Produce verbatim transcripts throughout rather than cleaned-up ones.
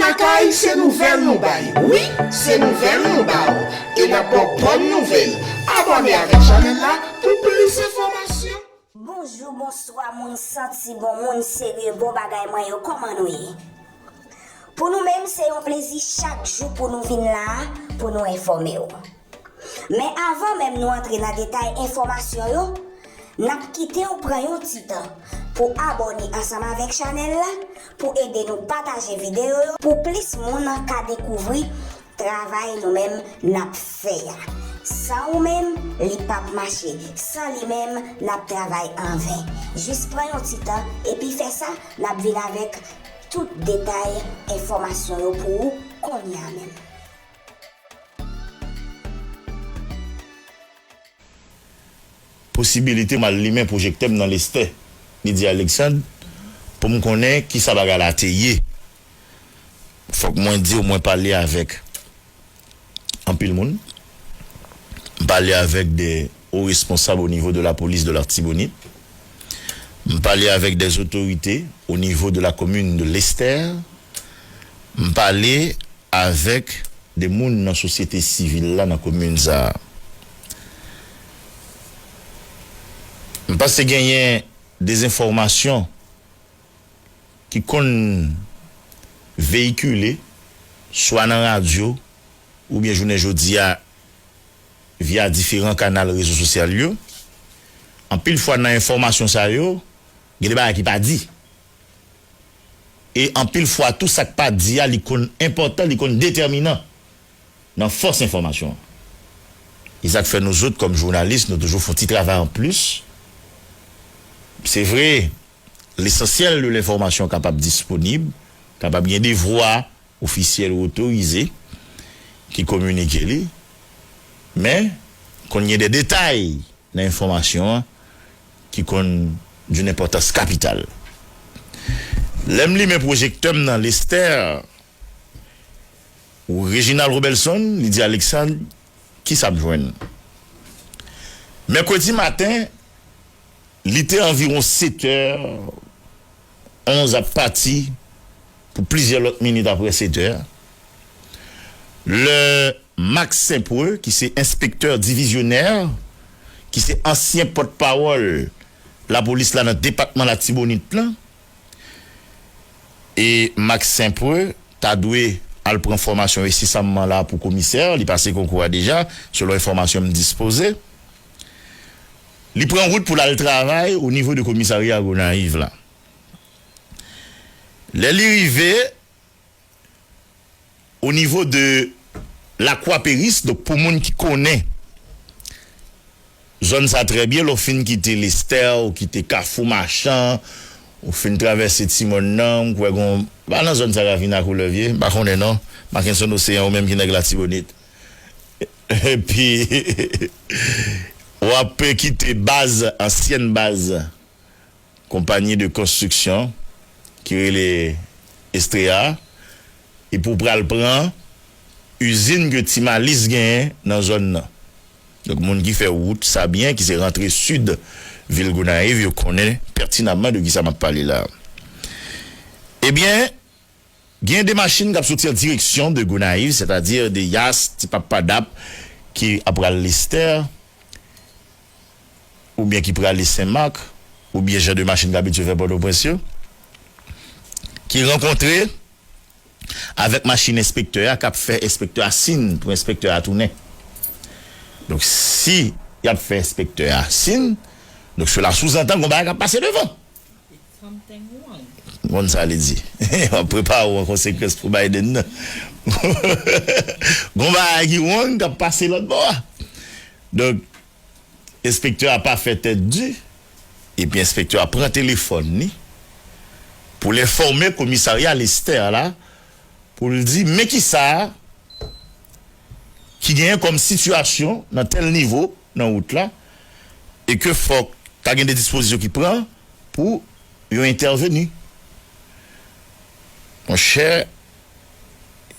Lakay se nouvèl nou bay. Wi, se nouvèl nou ba w. E n ap ba w bòn nouvèl. Abòne avèk chanèl la pou plis enfòmasyon. Bonjou, bonswa, moun santi bon, moun serye, bon bagay mwen yo, kòman nou ye? Pou nou menm, se yon plezi chak jou pou nou vin la a, pou nou enfòme w. Men avan menm nou antre nan detay enfòmasyon yo, n ap kite w pran yon ti tan pou abòne ansanm avèk chanèl la, pou ede nou pataje videyo yo, pou plis moun ka dekouvri travay nou menm n ap fè a. San ou menm, li p ap mache. San li menm, n ap travay anven. Jis pran yon ti tan, epi fè sa, n ap vin avèk tout detay enfòmasyon yo pou ou kounye a menm. Posibilite m al limen pwojektè m nan Lestè, Lydia Alexandre, pou m konnen kisa bagay la te ye. Fòk mwen di w, mwen pale avèk anpil moun. M pale avèk de o responsab o nivo de la polis de Latibonit. M pale avèk de otorite o nivo de la komin de Lestè. M pale avèk de moun nan sosyete sivil la nan komin sa a. M panse genyen dezenfòmasyon ki konn veyikile swa nan radyo oubyen jounen jodi a via diferan kanal rezo sosyal yo. Anpil fwa nan enfòmasyon sa yo, gen de bagay ki pa di. E anpil fwa tou sa k pa di a li konn enpòtan, li konn detèminan nan fòs enfòmasyon an. E sa k fè nou zòt kòm jounalis nou toujou fè yon ti travay anplis. Se vre, lesansyèl de lenfòmasyon kapab disponib, kapab gen de vwa ofisyèl ou otorize ki kominike li, men konn gen de detay nan enfòmasyon an ki konn d'une importance capitale. Lè m limen pwojektè m nan Lestè, Reginald Robelson, Lydia Alexandre, kisa m jwenn? Mèkredi maten, li te anviwon sèt è, onz ap pati pou plizyè lòt minit apre sèt è, lè Max Saint-Preux, ki se enspektè divizyonè, ki se ansyen pòtpawòl lapolis la nan depatman Latibonit lan, e Max Saint-Preux ta dwe al pran fòmasyon resisanmman la pou komisè, li pase konkou a deja, selon enfòmasyon m dispoze. Li pran wout pou l al travay o nivo de komisarya Gonayiv la. Lè li rive o nivo de Lakwa Peris, donk pou moun ki konnen zòn sa trè byen, lè w fin kite Lestè, ou kite Kafou Machan, ou fin travèse Ti Mòn nan, m kwè gon, pa nan zòn sa Ravina Koulèv ye, m pa konnen non, Mackenson Oseyan ou menm ki nèg Latibonit. Epi, w ap kite baz, ansyèn baz konpayi de konstriksyon ki rele Estrea, epi w pral pran izin ke Ti Malis genyen nan zòn nan. Donk, moun ki fè wout sa byen, ki se rantre sid vil Gonayiv, yo konnen pètinamman de kisa m ap pale la. Ebyen, gen de machin k ap soti an direksyon de Gonayiv, sètadi de Yas, Ti Papa Dap, ki ap pral Lestè, oubyen ki prale Senmak, oubyen jan de machin k abitye fè Pòtoprens yo, ki rankontre avèk machin enspektè a k ap fè enspektè a sin pou enspektè a tounen. Donk, si y ap fè enspektè a sin, donk sela souzantan gon bagay k ap pase devan. Konn sa li di. W ap prepare w an konsekans pou Biden nan. Gon bagay ki wrong k ap pase lòt bò a. Donk, enspektè a pa fè tèt di, epi enspektè a pran telefòn li pou l enfòme komisarya Lestè la, pou l di, men kisa ki genyen kòm sitiyasyon nan tèl nivo nan wout la, e ke fòk ta gen de dispozisyon ki pran pou yo entèveni. Monchè,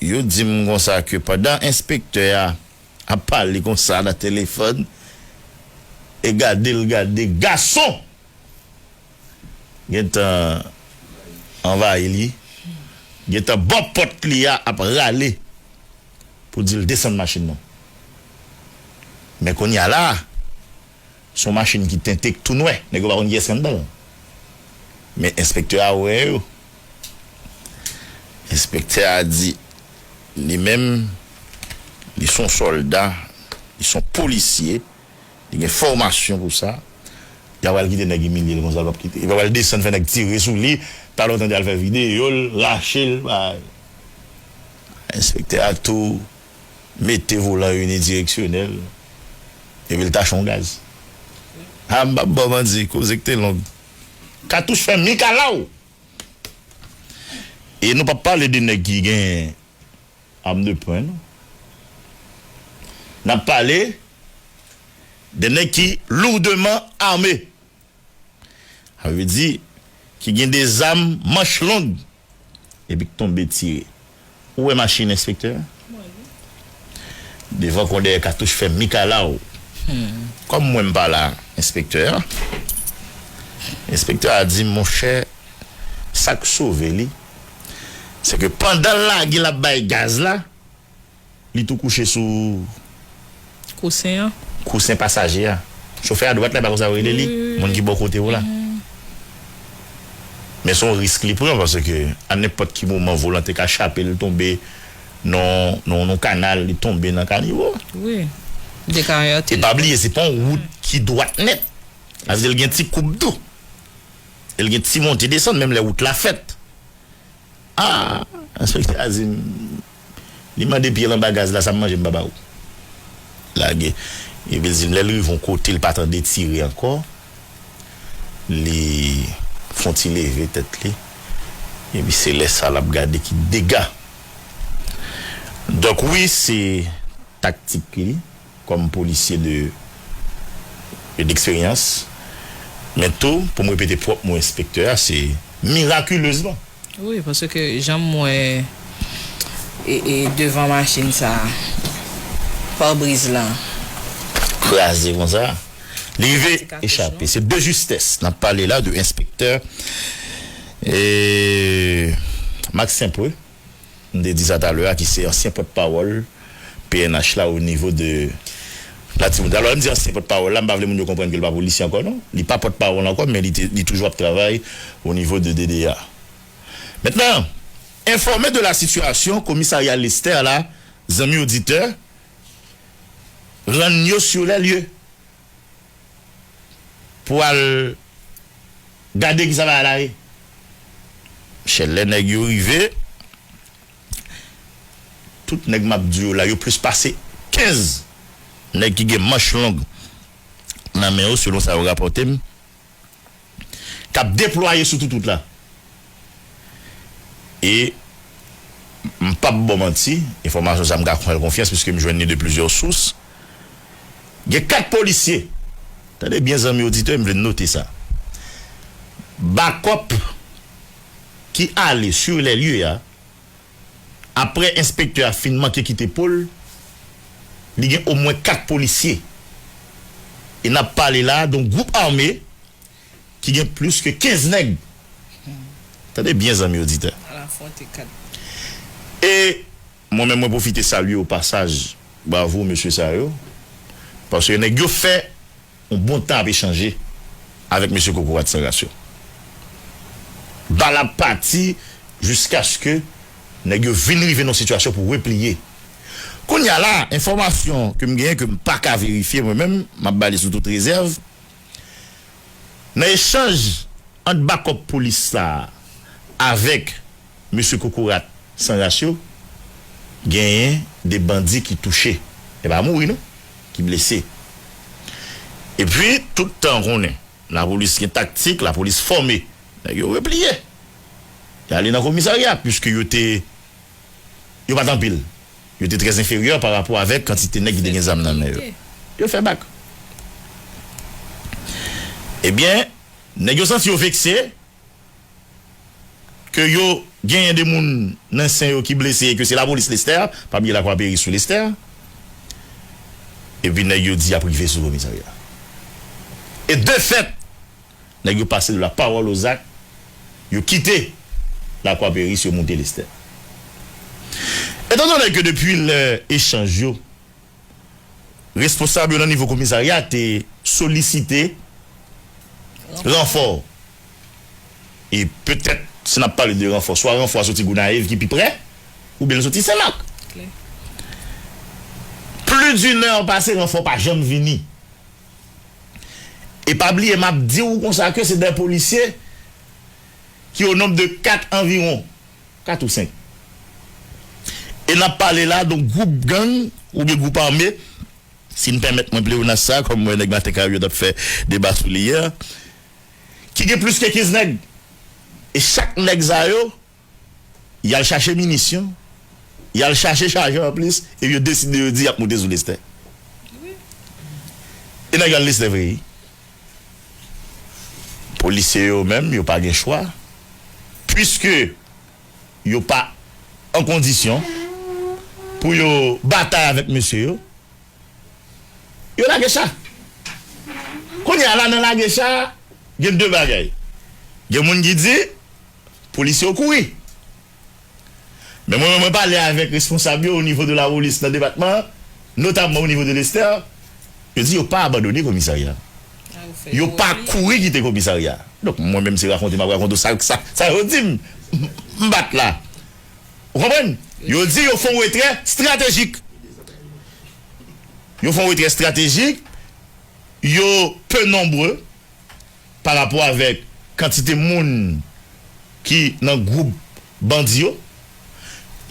yo di m konsa ke pandan enspektè a ap pale konsa nan telefòn, e gade l gade gason gentan anvayi li. gentan bò pòt li a ap rale pou di l desann machin nan. Men kounye a la, se yon machin ki tente, k tou nwè. Nèg yo pa konn kiyès ki anndan l. Men enspektè a wè yo. Enspektè a di, li menm, li se yon sòlda, li se yon polisye, li gen fòmasyon pou sa. Li pa pral kite nèg imilye l konsa, l p ap kite. Li pa pral desann fè nèg tire sou li, talè w tande al fè videyo l, rache l, bay. Enspektè a tou mete volan inidiyeksyonèl, epi l tache yon gaz. A, m p ap ba w manti, koze k te long. Katouch fè mikalaw. E nou p ap pale de nèg ki gen arme de poing, non. N ap pale de nèg ki lourdement armés. Sa vle di, ki gen de zam manch long, epi k tonbe tire. Ou wè machin enspektè a? Devan kon dèyè katouch fè mikalaw. Kòm mwen m pa la, enspektè a, enspektè a di, monchè, sa k sove li, se ke pandan l lage l ap bay gaz la, li tou kouche sou kousen an. Kousen pasaje a. Chofè a dwat la, e pa konsa yo rele li? Wi, wi, wi. Moun ki bò kote w la. Men se yon risk li pran, paske a nenpòt ki moman volan te ka chape l, tonbe nan, nan, nan kanal, li tonbe nan kanivo. Wi. Dekaryote. E pa bliye, se pa yon wout ki dwat nèt. Sa vle di l gen ti koub tou. E l gen ti monte desann, menm lè wout la fèt. Ah, enspektè a di m, li mande pye l anba gaz la, sa m manje m pa ba ou. Lage. Epi l di m, lè l rive yon kote, l pa tande tire ankò. Li fè yon ti leve tèt li. Epi se lè sa l ap gade ki dega. Donk wi, se taktik li kòm polisye de, de, d'eksperyans. Men tou, pou m repete pwòp mo enspektè a, se mirakilezman. Wi, paske jan m wè e, e devan machin sa, pabriz lan kraze konsa, li rive echape. Se de justès. N ap pale la de enspektè, e, Maxime Preux. M te di sa talè a, ki se ansyen pòtpawòl P N H la o nivo de Latibonit. Alò, lè m di ansyen pòtpawòl la, m pa vle moun yo konprann ke l pa polisye ankò, non. Li pa pòtpawòl ankò, men li te, li toujou ap travay o nivo de D D A. Mentnan, enfòme de la sitiyasyon, komisarya Lestè la, zanmi oditè, rann yo sur les lieux pou al gade kisa bagay la ye. Chè, lè nèg yo rive, tout nèg m ap di yo la, yo plis pase kenz nèg ki gen manch long nan men yo, selon sa yo rapòte m, k ap deplwaye sou tout wout la. E m p ap ba w manti, enfòmasyon sa a m ka fè l konfyans, piske m jwenn li de plizyè sous. Gen kat polisye, tande byen, zanmi oditè, m vle n note sa. Bakòp ki ale sur les lieux a, apre enspektè a fin manke kite po l, li gen omwen kat polisye. E n ap pale la a de yon gwoup ame ki gen plis ke kenz nèg. Tande byen, zanmi oditè. Al afwonte kat. E mwen menm, mwen pwofite salye o pasaj, bravo mesye sa yo, paske nèg yo fè yon bon tan ap echanje avèk mesye Kokorat San Ras yo. Bal ap pati jiskaske nèg yo vin rive nan yon sitiyasyon pou repliye. Kounye a la, enfòmasyon ke m genyen, ke m pa ka verifye mwen menm, m ap ba li sou tout rezèv, nan echanj ant bakòp polis la a avèk mesye Kokorat San Ras yo, genyen de bandi ki touche. E pa mouri, non, ki blese. Epi, tout tan konnen, lapolis gen taktik, lapolis fòme. Nèg yo repliye. Y ale nan komisarya, piske yo te, yo pa t anpil. Yo te trè enferyè pa rapò avèk kantite nèg ki te gen zam nan men yo. Yo fè bak. Ebyen, nèg yo santi yo vekse ke yo genyen de moun nan sen yo ki blese e ke se lapolis Lestè, pa bliye Lakwaperi sou Lestè. Epi nèg yo di y ap rive sou komisarya. E de fèt, nèg yo pase de la parole aux actes, yo kite Lakwa Peris, yo moute Lestè. Etandone ke depi lè echanj yo, responsab yo nan nivo komisarya te solisite ranfò. E petèt, si n ap pale de ranfò, swa ranfò a soti Gonayiv ki pi prè, oubyen l soti Senmak. Plis d'une heure pase, ranfò pa janm vini. E pa bliye, m ap di w konsa ke se de polisye ki o nonb de kat anviwon, kat ou senk. E n ap pale la de gwoup gang oubyen gwoup ame, si n pèmèt mwen pleonasm sa, kòm mwen nèg Maten Kayou yo t ap fè deba sou li yè, ki gen plis ke kenz nèg. E chak nèg sa yo, y al chache minisyon, y al chache chaje anplis, epi yo deside yo di y ap moute sou Lestè. E nèg yo al Lestè vre wi. Polisye yo menm, yo pa gen chwa, piske yo pa an kondisyon pou yo batay avèk mesye yo, yo lage cha. Kounye a la, nan lage cha, gen de bagay. Gen moun ki di polisye yo kouri. Men mwen menm, mwen pale avèk responsab yo o nivo de lapolis nan depatman an, notamman o nivo de Lestè, yo di yo pa abandone komisarya. Yo pa kouri kite komisarya. Donk, mwen menm, se rakonte m ap rakonte w sa, sa, sa yo di m. M bat la. Ou konprann? Yo di yo fè yon retrè estratejik. Yo fè yon retrè estratejik. Yo pe nonbre pa rapò avèk kantite moun ki nan gwoup bandi yo.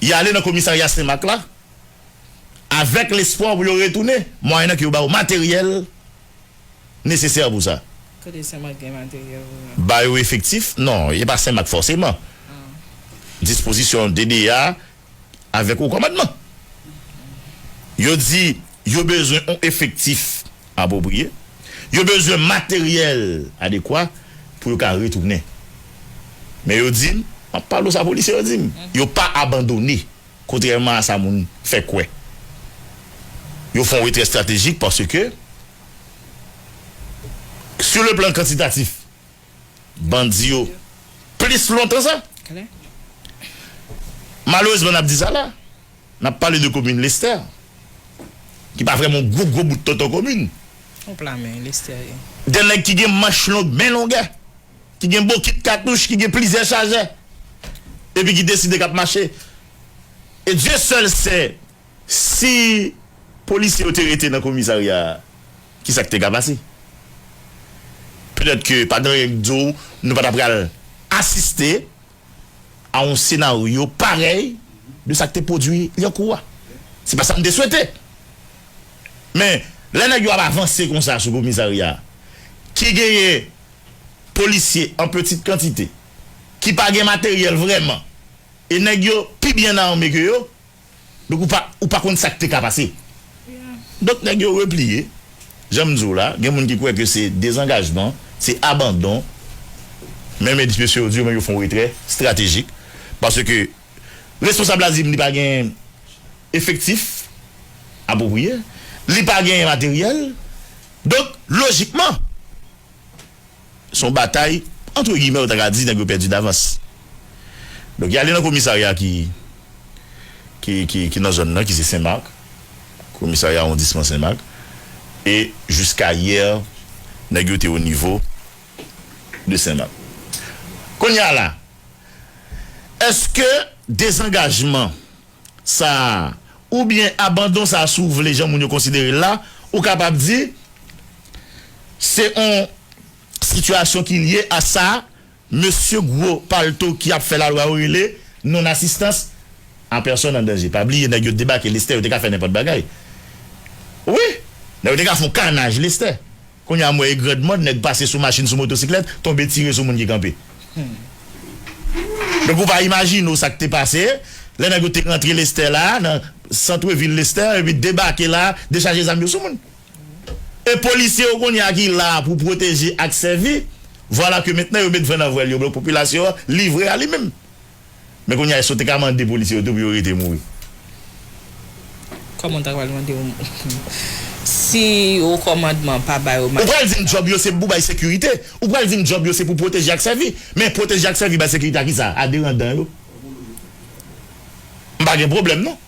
Y ale nan komisarya Senmak la avèk lespwa pou yo retounen, mwayennan ke yo ba yo materyèl nesesè pou sa. Kote Senmak gen materyèl pou yo? Ba yo efektif? Non, e pa Senmak fòseman. Dispozisyon D D A avèk wo kòmandman. Yo di yo bezwen yon efektif apwopriye. Yo bezwen materyèl adekwa pou yo ka retounen. Men yo di m, m ap pale w sa polisye yo di m, yo pa abandone, kontrèman a sa moun fè kwè. Yo fè yon retrè estratejik paske, sur le plan kantitatif, bandi yo plis lontan sa. Malerezman, n ap di sa la, n ap pale de komin Lestè, ki pa vrèman yon gwo, gwo bout tonton komin. Yon pla men, Lestè ye. De nèg ki gen manch long, men longè, ki gen bokit katouch, ki gen plizyè chajè, epi ki deside k ap mache. E Dye sèl sè si polisye yo te rete nan komisarya a, ki sa k te ka pase? Petèt ke pa gen anyen k di w nou pa ta pral asiste a yon senaryo parèy de sa k te pwodui Lyankou a. Se pa sa m te swete. Men, lè nèg yo ap avanse konsa sou komisarya a, ki genyen polisye an pitit kantite, ki pa gen materyèl vrèman, e nèg yo pi byen ame ke yo, donk ou pa, ou pa konn sa k te ka pase. Donk nèg yo repliye. Jan m di w la, gen moun ki kwè ke se dezangajman, se abandon. Men, men mesye yo di yo menm yo fè yon retrè estratejik. Paske responsab la di m li pa gen efektif apwopriye, li pa gen materyèl. Donk, lojikman, se yon batay, antre gimè, ou ta ka di nèg yo pèdi davans. Donk, y ale nan komisarya ki, ki, ki, ki nan zòn nan, ki se Senmak. Komisarya awondisman Senmak. E jiska yè, nèg yo te o nivo de Senmak. Kounye a la, èske dezangajman sa a, oubyen abandon sa a, si w vle, jan moun yo konsidere l la, ou kapab di, se yon sitiyasyon ki lye a sa, mesye gwo palto ki ap fè lalwa yo rele non asistans a pèsòn an danje. Pa bliye, nèg yo debake Lestè, yo te ka fè nenpòt bagay. Wi, nèg yo te ka fè yon kanaj Lestè. Kounye a, m wè e Grand Mòd, nèg pase sou machin, sou motosiklèt, tonbe tire sou moun ki kanpe. Donk, ou pa imajine w sa k te pase, lè nèg yo te rantre Lestè la, nan sant vil Lestè, epi debake la, dechaje zam yo sou moun. E polisye yo kounye a ki la pou pwoteje ak sèvi, vwala ke mentnan yo met van nan vwèl yo, donk popilasyon an livre a li menm. Men kounye a, èske w te ka mande polisye yo tou pou yo rete mouri? Kòman w ta pral mande yon, Si o kòmandman pa ba yo Ou pral di m djòb yo se pou bay sekirite. Ou pral di m djòb yo se pou pwoteje ak sèvi. Men pwoteje ak sèvi bay sekirite a kisa? A derandan yo. M pa gen pwoblèm non.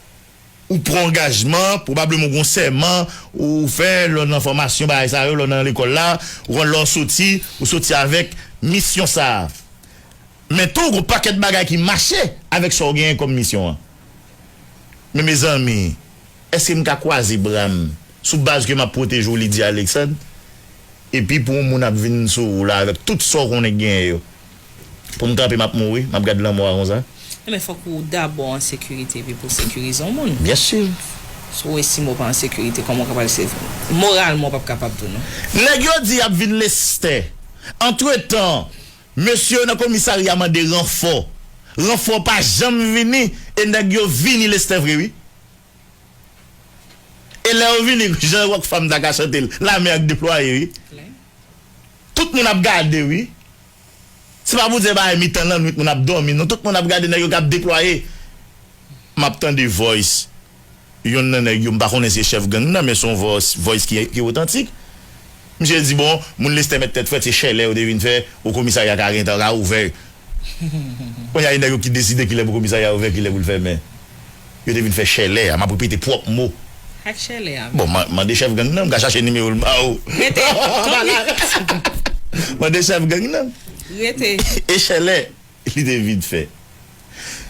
Ou pran angajman, pwobableman ou gon sèman ou fè lè w nan fòmasyon bagay sa yo, lè w nan lekòl la, ou konn lè w soti, ou soti avèk misyon sa a. Men tou, gon pakèt bagay ki mache avèk sa w genyen kòm misyon an. Men mezanmi, èske m ka kwaze bra m sou baz ke m ap pwoteje w, Lydia Alexandre? Epi pou yon moun ap vin sou ou la avèk tout sa w konnen k genyen yo. Pou m kanpe, m ap mouri, m ap gad lanmò a konsa. Ebyen, fòk ou dabò an sekirite epi pou w sekirize yon moun. Byen si. Si w estime w pa an sekirite, kòman w kapab se, moralman, w p ap kapab tou, non. Nèg yo di y ap vin Lestè. Antretan, mesye yo nan komisarya mande ranfò. Ranfò pa janm vini, e nèg yo vini Lestè vre, wi. E lè yo vini, jan Rockfam ta ka chante l, lame a k deplwaye, wi. Tout moun ap gade, wi. Se pa pou di bagay mitan lannwit, moun ap dòmi, non. Tout moun ap gade nèg yo k ap deplwaye. M ap tande voice yonn nan nèg yo, m pa konnen se chèf gang nan, men se yon voice, voice ki, ki otantik. Misye di, bon, moun Lestè mèt tèt frèt, se chèlè yo te vin fè, o komisarya ka gentan ka ouvè. Kounye a, e nèg yo ki deside kilè pou komisarya ouvè, kilè pou l fèmen. Yo te vin fè chèlè a, m ap repete pwòp mo. Ak chèlè a. Bon, ma-, mande chèf gang nan, m ka chache nimewo l ba ou. Rete. Mande chèf gang nan. Rete. E chèlè, li te vin fè.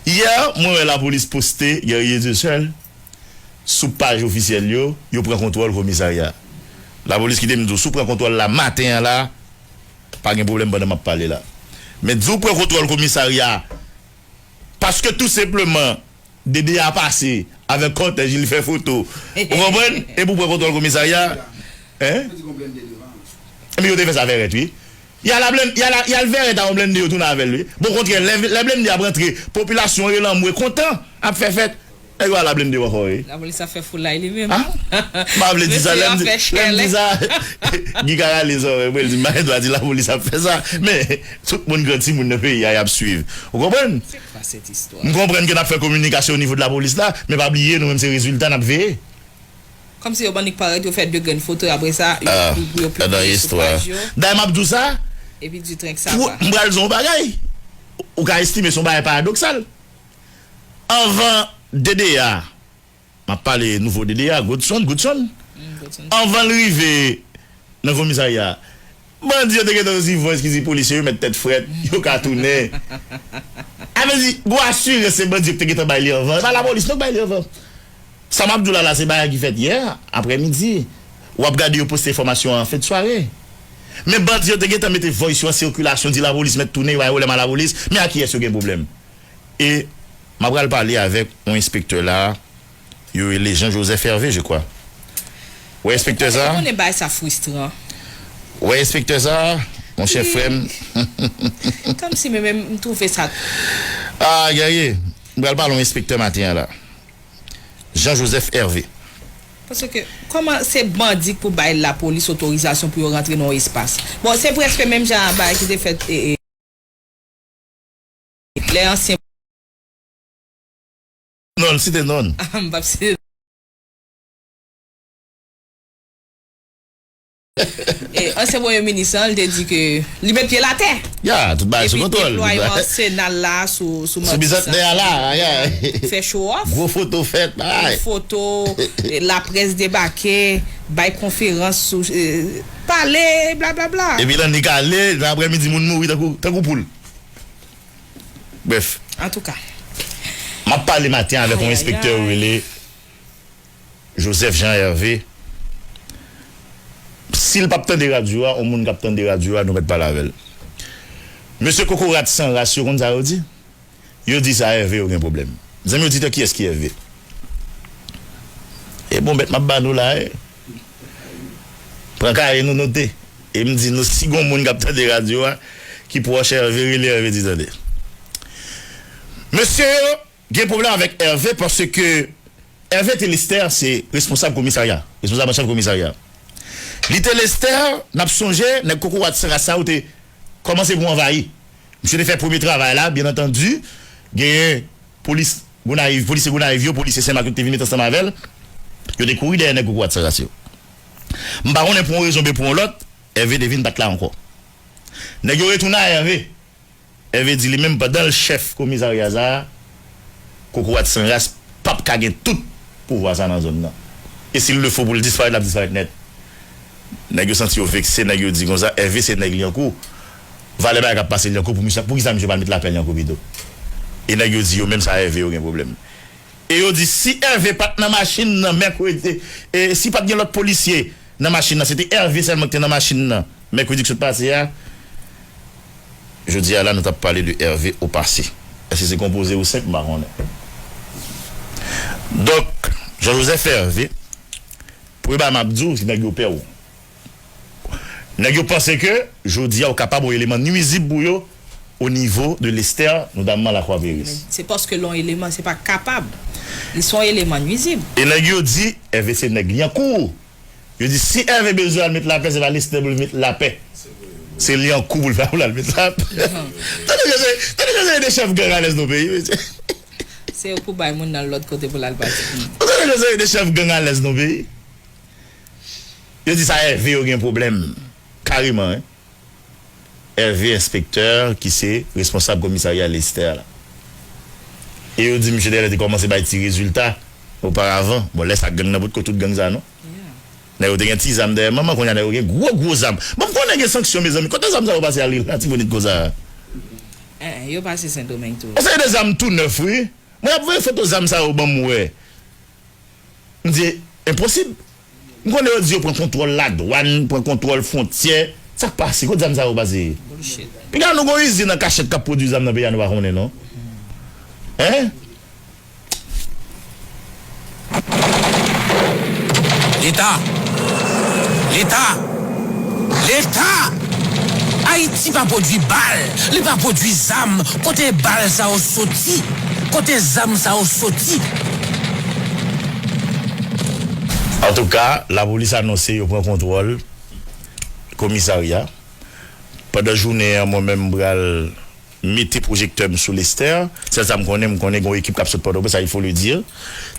Yè, mwen wè lapolis poste Guerrier Dieuseul sou paj ofisyèl yo, yo pran kontwòl komisarya. Lapolis kite m di w, si w pran kontwòl la maten an la, pa gen pwoblèm pandan m ap pale la. Men di w pran kontwòl komisarya, paske tou senpleman, D D A pase avèk kòtèj li, fè foto. Ou konprann? Epi w pran kontwòl komisarya. Hein? Epi yo te fè sa vèrèt, wi. Y al a blen-, y al a, y al vèrèt a yon blende, yo tounen avè l, wi. Bon, kontrè, lè, lè blende ap rantre, popilasyon rele anmwe kontan, ap fè fèt. Nèg yo al a blende yo ankò, wi. Lapolis ap fè foulay li menm. Ah? M pa vle di sa, lè m di, lè m di sa, Guy ka rale zòrèy mwen, l di m pa gen dwa di lapolis ap fè sa. Men, tout moun gran timoun nan peyi a, y ap swiv. Ou konprann? Se kwa sèt istwa? M konprann ke n ap fè kominikasyon o nivo de lapolis la, men pa bliye, nou menm se rezilta n ap veye. Kòmsi yo bann nèg parèt, yo fè de grenn foto, apre sa, yo, ah, yo, yo pibliye sou paj yo. Dayè, m ap di w sa. Epi di trenk sa va. M pral di w yon bagay. Ou ka estime se yon bagay paradoksal. Anvan D D A, m ap pale nouvo D D A, Godson, Godson. Mm, Godson. Anvan l rive nan komisarya, bandi yo te gentan soti voice ki di polisye yo mèt tèt frèt, yo ka tounen. A vle di, gwo asirans se bandi yo ki te gentan bay li anvan. E pa lapolis non k bay li anvan. Sa m ap di w la, la, se bagay ki fèt yè aprèmidi. W ap gade yo poste enfòmasyon an an fen de sware. Men bandi yo te gentan mete voice yo an sikilasyon, di lapolis mèt tounen, yo pa gen pwoblèm a lapolis. Men a kiyès yo gen pwoblèm? E m ap pral pale avèk yon enspektè la, yo rele Jean Joseph Hervé, je crois. Ou wè enspektè sa? Ou konnen bagay sa fristran. Ou wè enspektè sa, monchè frè m. Kòmsi mwen menm, m twouve sa. Ah, Guerrier, m pral pale yon enspektè maten an la. Jean Joseph Hervé. Paske, kòman se bandi k pou bay lapolis otorizasyon pou yo rantre nan yon espas? Bon, se prèske menm jan a bagay ki te fèt, e, e, lè ansyen. Non, l site non. M p ap site. E, ansyen premye minis lan, li te di ke li met pye l atè. Ya, tout bagay sou kontwòl. Epi deplwaye Arsenal la sou, sou Matisan. Sou Bizantnè a la, ya. Fè show off. Gwo foto fèt, bagay. Gwo foto, e, laprès debake, bay konferans sou, e, pale, blablabla. Epi lannik ale, nan aprèmidi, moun mouri tankou, tankou poul. Brèf. Antouka. M ap pale maten avèk yon enspektè yo rele Joseph Jean Hervé. Si l p ap tande radyo a, yon moun k ap tande radyo a, nou mèt pale avè l. Mesye kokorat san ras yo, konn sa yo di? Yo di sa Hervé yo gen pwoblèm. Zanmi oditè, kiyès ki Hervé? E bon, bèt m ap ba nou la, e. Pran kaye nou note. E m di nou, si gon moun k ap tande radyo a, ki pwòch Hervé, rele Hervé, di tande. Mesye yo gen pwoblèm avèk Hervé paske Hervé te Lestè, se responsab komisarya, responsab an chèf komisarya. Li te Lestè, n ap sonje, nèg kokorat san ras sa yo te kòmanse pou anvayi. Misye te fè premye travay la, byen antandi, genyen polis Gonayiv, polisye Gonayiv yo, polisye Senmak yo ki te vin met ansanm avè l, yo te kouri dèyè nèg kokorat san ras yo. M pa konnen pou yon rezon oubyen pou yon lòt, Ève te vin pa t la ankò. Nèg yo retounen a Ève. Ève di li menm pandan l chèf komisarya sa a, Kokorat Sanras p ap ka gen tout pouvwa sa nan zòn nan. E si l le fo pou l disparèt, l ap disparèt nèt. Nèg yo santi yo vekse, nèg yo di konsa, Ève se nèg Lyankou. Valè bagay k ap pase Lyankou, pou misye, poukisa misye pa al met lapè Lyankou pito? E nèg yo di yo menm sa Ève yo gen pwoblèm. E yo di si Ève pa t nan machin nan mèkredi, e si pa t gen lòt polisye nan machin nan, se te Ève sèlman ki te nan machin nan mèkredi ki sot pase a, jodi a la nou t ap pale de Ève o pase. Èske se konpoze ou senk, m pa konnen. Donk, Jean Joseph Hervé, premye bagay m ap di w, se nèg yo pè w. Nèg yo panse ke jodi a ou kapab yon eleman nwizib pou yo o nivo de Lestè, notamman Lakwaperi. Se paske l yon eleman, se pa kapab. Li se yon eleman nwizib. E nèg yo di, Ève se nèg Lyankou. Yo di, si Ève bezwen al met lapè, se pa Lestè pou l met lapè. Se Lyankou pou l fè pou l al met lapè. Tande jan se, tande jan se de chèf gang alèz nan peyi, mesye. Se yo pou bay moun nan lòt kote pou l al pati. Tande jan se de chèf gang alèz nan peyi. Yo di sa Ève yo gen pwoblèm. Kareman, wi. Ève enspektè ki se responsab komisarya Lestè la. E yo di misye dèyè te kòmanse bay ti rezilta oparavan. Bon, lè sa gang nan potko tout gang sa non. Nèg yo te gen ti zam dèyè manman, kounye a nèg yo gen gwo gwo zam. Bon, m konnen gen sanksyon, mezanmi. Kote zam sa yo pase al Latibonit konsa? Eh, yo pase Sendomeng tou. Yon seri de zam tou nèf, wi. Mwen ap voye foto zam sa yo ban m wè. M di, enposib. M konnen yo di yo pran kontwòl ladwàn, pran kontwòl fwontyè. Sa k pase? Kot zam sa yo pase? Piga nou gon izin an kachèt k ap pwodui zam nan peyi a, nou pa konnen non. Hein? Leta! Leta! Leta! Ayiti pa pwodui bal, li pa pwodui zam. Kote bal sa yo soti? Kote zam sa yo soti? Antouka, lapolis anonse yo pran kontwòl komisarya. Pandan jounen an, mwen menm, m pral mete pwojektè m sou Lestè. Sèl sa m konnen, m konnen gen yon ekip k ap sot Pòtoprens, sa, il faut le dire.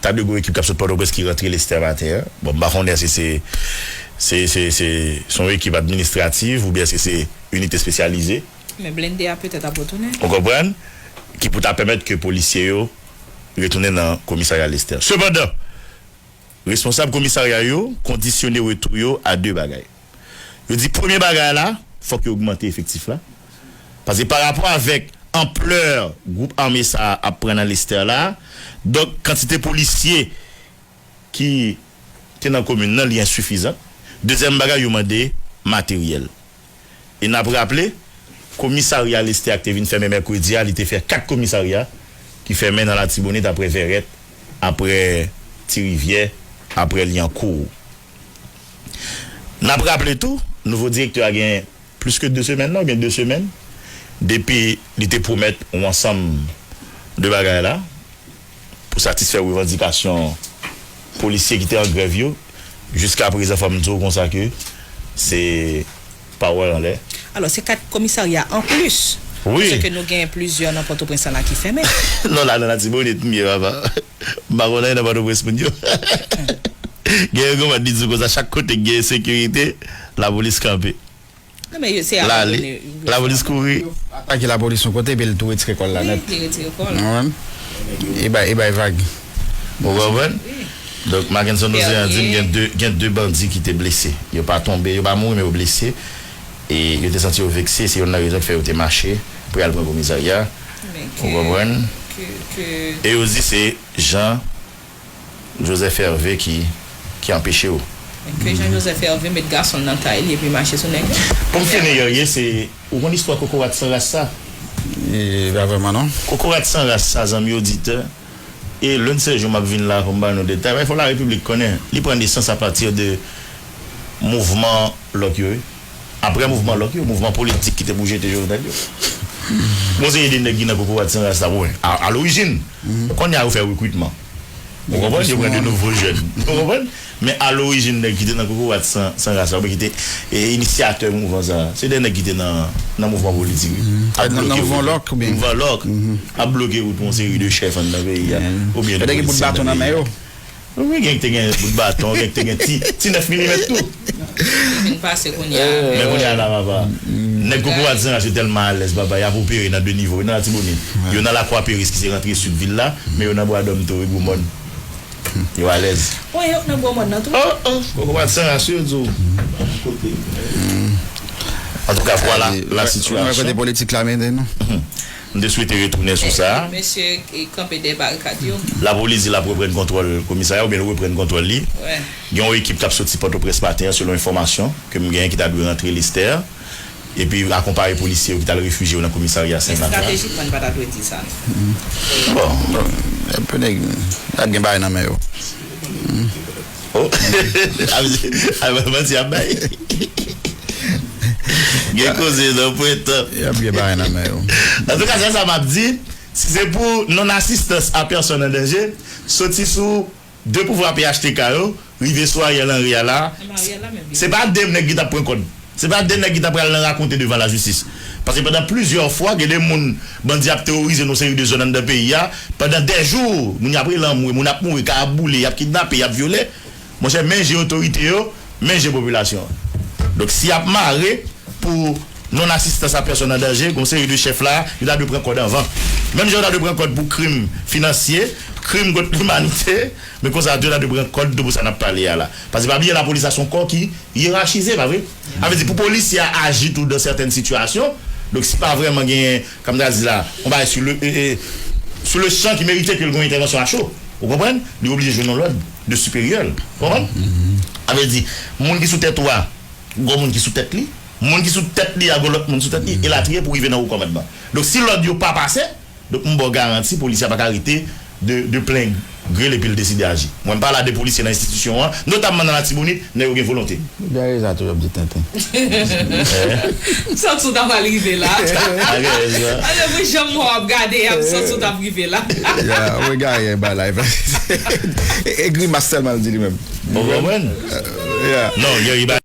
Ta dwe gen yon ekip k ap sot Pòtoprens ki rantre Lestè maten an. Bon, m pa konnen èske se, se, se, se, se yon ekip administratif oubyen èske se inite espesyalize. Men blende a petèt ap retounen. Ou konprann? Ki pou ta pèmèt ke polisye yo retounen nan komisarya Lestè. Sepandan, responsab komisarya yo kondisyone retou yo a de bagay. Yo di premye bagay la, fòk yo ogmante efektif la. Paske pa rapò avèk anplè gwoup ame sa a ap pran nan Lestè la, donk kantite polisye ki te nan komin nan, li ensifizan. Dezyèm bagay, yo mande materyèl. E n ap raple, komisarya Lestè a ki te vin fèmen mèkredi a, li te fè kat komisarya ki fèmen nan Latibonit, apre Vèrèt, apre Ti Rivyè, apre Lyankou. N ap raple tou, nouvo direktè a gen plis ke de semèn la, oubyen de semèn, depi li te pwomèt yon ansanm de bagay la pou satisfè revandikasyon polisye ki te an grèv yo. Jiskaprezan, fò m di w konsa ke se pawòl anlè. Alò, se kat komisarya anplis. Wi. Paske nou gen plizyè nan Pòtoprens la ki fèmen. Non, la, nan Latibonit, m ye, papa. M pa konn anyen nan Pòtoprens, moun yo. Gen yon granmoun ki di konsa, chak kote ki gen ensekirite, lapolis kanpe. Non, men se abandone. Lapolis kouri. Atake lapolis yon kote, epi l tou retire kò l la nèt. Wi, li retire kò l. Ou konprann? E bay, e bay vag. Ou konprann? Donk, Mackenson Ocean di m gen de, gen de bandi ki te blese. Yo pa tonbe, yo pa mouri, men yo blese. E yo te santi yo vekse, se youn nan rezon ki fè yo te mache pou y al pran komisarya. Ou konprann? E yo di se Jean Joseph Hervé ki, ki anpeche yo. Ke Jean Joseph Hervé met gason l nan tay li epi mache sou nèg yo. Pou m fini, Guerrier, se, ou konn istwa kokorat san ras sa? E, pa vrèman, non. Kokorat san ras sa, zanmi oditè, e l'un de ces jours m ap vin la pou m ba nou detay. Fò larepiblik konnen, li pran nesans apati de mouvman lòk yo, wi. Apre mouvman lòk yo, mouvman politik ki te pou jete Jovenel yo. Gon seri de nèg ki nan kokorat san ras la, bon, a, a lorijin. Kounye a yo fè rekritman. Ou konprann? Yo pran de nouvo jèn. Ou konprann? Men a lorijin nèg ki te nan kokorat san, san ras la, oubyen ki te, e, inisyatè mouvman sa, se de nèg ki te nan, nan mouvman politik, wi. Ap bloke wout. Nan mouvman lòk, oubyen? Mouvman lòk. Ap bloke wout pou yon seri de chèf anndan peyi a. Oubyen de polisye anndan peyi a. Wi, gen ki te gen bout baton, gen ki te gen ti, ti nèf milimèt tou. Li vin pase kounye a. Men kounye a la, papa. Nèg Kokorat Sanrache tèlman alèz, papa, y ap opere nan de nivo. Yo nan Latibonit. Yo nan Lakwa Peris ki se rantre sid vil la, men yo nan Bwadòm tou, wi, Gwomòn. Yo alèz. Wi, yo nan Gwomòn nan tou. Oh, oh, Kokorat Sanrache, yo di w. Antouka, vwala la sitiyasyon. Kote politik la mennen nou. M te swete retounen sou sa. Mesye ki kanpe dèyè barikad yo. Lapolis di l ap reprann kontwòl komisarya oubyen l reprann kontwòl li. Gen yon ekip k ap soti Pòtoprens maten an, selon enfòmasyon ke m genyen, ki ta dwe rantre Lestè, epi akonpaye polisye yo ki t al refijye yo nan komisarya Senmak la. Estratejikman, n pa ta dwe di sa. Bon. Bon, e pe nèg, y ap gen bagay nan men yo. Oh. Ay, manti ap bay. Gen koze nan pwentan. Y ap gen bagay nan men yo. Antouka, se sa m ap di. Si se pou non-assistance à personne en danger, soti sou de pouvwa P H T K yo, rive sou Ariel Henry a la, se pa de nèg ki t ap pran kòd. Se pa de nèg ki ta pral nan rakonte devan lajistis. Paske pandan plizyè fwa, gen de moun, bandi ap teworize nan seri de zòn anndan peyi a. Pandan dè jou, moun y ap rele anmwe, moun ap mouri, kay ap boule, y ap kidnape, y ap vyole. Monchè, men je otorite yo, men je popilasyon an. Donk, si y ap mare pou non-assistance à personne en danger, gon seri de chèf la, yo ta dwe pran kòd anvan. Menm jan yo ta dwe pran kòd pou krim finansye, krim kont limanite, men konsa tou yo ta dwe pran kòd tou pou sa n ap pale a la. Paske pa bliye lapolis la se yon kò ki yerachize, pa vre? Sa vle di pou polisye a aji tou dan sètèn sitiyasyon, donk si pa vrèman genyen, kòm ta di la, yon bagay sou le, e, e, sou le chan ki merite ke l gen yon entèvansyon a cho, ou konprann? Li oblije jwenn yon lòd de siperyè l, ou konprann? Sa vle di, moun ki sou tèt ou a, gwo moun ki sou tèt li, moun ki sou tèt li a, gwo lòt moun sou tèt li, elatriye pou rive nan wo kòmandman. Donk si lòd yo pa pase, donk m ba w garanti, polisye a pa ka rete de, de plen gre l epi l deside aji. Mwen m pale a de polisye nan enstitisyon an, notamman nan Latibonit, nèg yo gen volonte. Gade sa toujou ap di tenten. M santi w ta pral rive la. Ase pou jan m wè w ap gade a, m santi w t ap rive la. Ya, w gade yon bagay la. E, e grimas sèlman l di li menm. Ou konprann? Ya. Non, gen yon bagay.